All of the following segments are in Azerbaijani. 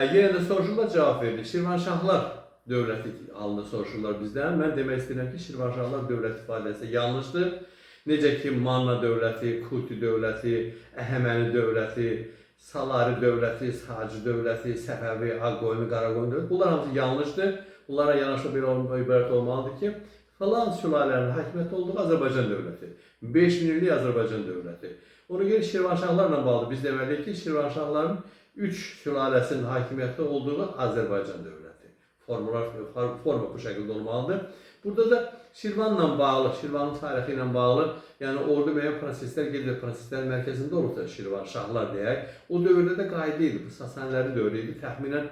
Yenə də soruşurlar, cavab verilir. Şirvanşahlar dövləti halında soruşurlar bizdən. Mən demək istəyirəm ki, Şirvanşahlar dövləti ifadəsi yanlışdır. Necə ki, Manna dövləti, Kuti dövləti, Əhəməni dövləti, Salari dövləti, Sacı dövləti, Səfəvi, Ağqoyunlu, Qaraqoyunlu dövləti. Bunlar hamısı yanlışdır. Bunlara yanaşı bir ibarət olmalıdır ki, falan sülalənin hakimiyyəti olduğu Azərbaycan dövləti. 5000 illik Azərbaycan dövləti. Ona görə Şirvanşahlarla bağlı biz deməliyik ki, Şirvanşahların 3 sülaləsinin hakimiyyətdə olduğu Azərbaycan dövləti. Formular, forma bu şəkildə olmalıdır. Burada da Şirvanla bağlı, Şirvanın tarixi ilə bağlı, yəni orada müəyyən proseslər gedir, proseslərin mərkəzində olub da Şirvanşahlar deyək. O dövrdə də qayda idi, bu Sasanilərin dövrü idi. Təxminən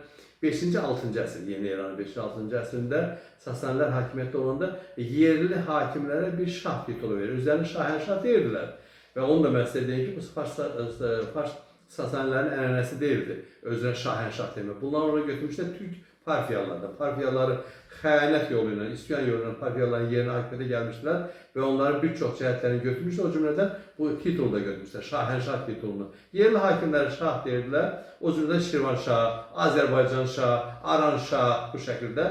5-ci, 6-cı əsr, Yeni Eranın 5-ci, 6-cı əsrində Sasanilər hakimiyyətdə olanda yerli hakimlərə bir şah titulu verir. Özlərini şahənşah deyirdilər. Və onu da mən sizə deyim ki, bu Fars Sasanilərin ənənəsi deyildi. Özünə şahənşah demək. Bunlar ora götürmüşlər Türk parfiyalardan. Parfiyaları xəyanət yolu ilə, isyan yolu ilə parfiyaların yerinə hakimiyyətə gəlmişdilər və onların bir çox cəhətlərini götürmüşlər. O cümlədən bu titulu da götürmüşlər, şahənşah titulunu. Yerli hakimləri şah deyirdilər. O cümlədən Şirvanşah, Azərbaycan şah, Aran şah bu şəkildə.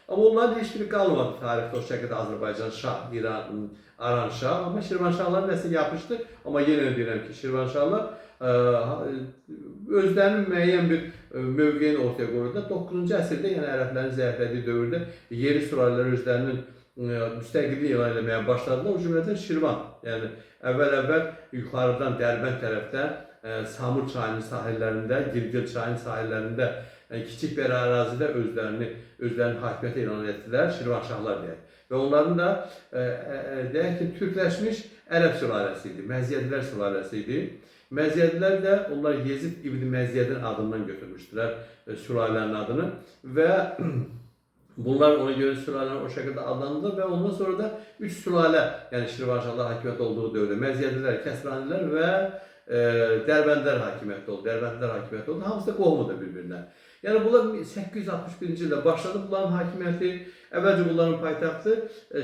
Amma onların heç biri qalmadı tarixdə o şəkildə Azərbaycan şah, İran, Aran şah. Amma Şirvanşahların nəsə yapışdı. Amma yenə deyirəm ki, Şirvanşahlar özlərinin müəyyən bir mövqeyini ortaya qoyurdular. 9-cu əsrdə, yəni ərəblərin zəiflədiyi dövrdə yerli sülalələr özlərinin müstəqilliyini elan etməyə başladılar. O cümlədən Şirvan, yəni əvvəl-əvvəl yuxarıdan Dərbənd tərəfdə Samur çayının sahillərində, Gilgil çayının sahillərində, yəni kiçik bir ərazidə özlərinin hakimiyyəti elan etdilər, Şirvanşahlar deyək. Və onların da deyək ki, türkləşmiş ərəb sülaləsi idi, Məziyyədilər sülaləsi idi. Məziyyədilər də onlar Yezid İbn Məziyyədin adından götürmüşdülər sülalənin adını və bunlar ona görə sülaləni o şəkildə adlandırılır və ondan sonra da üç sülalə, yəni Şirvanşahlar hakimiyyət olduğu dövrdə Məziyyədilər, Kəsranilər və Dərbəndlər hakimiyyətdə oldu. Dərbəndlər hakimiyyətdə oldu. Hamısı da qohumudur bir-birinə. Yəni bunlar 861-ci ildə başladı bunların hakimiyyəti. Əvvəlcə bunların paytaxtı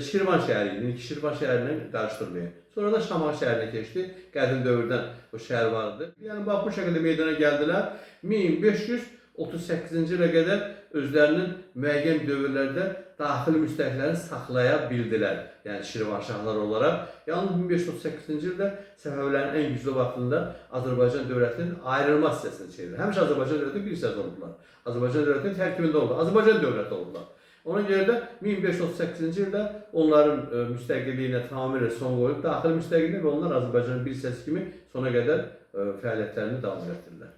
Şirvan şəhəri idi. İndiki Şirvan şəhərindən qarışdırmayın. Sonra da Şamaxı şəhərinə keçdi. Qədim dövrdən o şəhər vardı. Yəni bax bu şəkildə meydana gəldilər. 1538-ci ilə qədər özlərinin müəyyən dövrlərdə daxili müstəqilliklərini saxlaya bildilər. Yəni Şirvanşahlar olaraq. Yalnız 1538-ci ildə Səfəvilərin ən güclü vaxtında Azərbaycan dövlətinin ayrılmaz hissəsini çevirir. Həmişə Azərbaycan dövlətinin bir hissəsi olublar. Azərbaycan dövlətinin tərkibində oldular. Azərbaycan dövləti oldular. Ona görə də 1538-ci ildə onların müstəqilliyinə tamamilə son qoyulub, daxili müstəqillik və onlar Azərbaycanın bir hissəsi kimi sona qədər fəaliyyətlərini davam etdirirlər.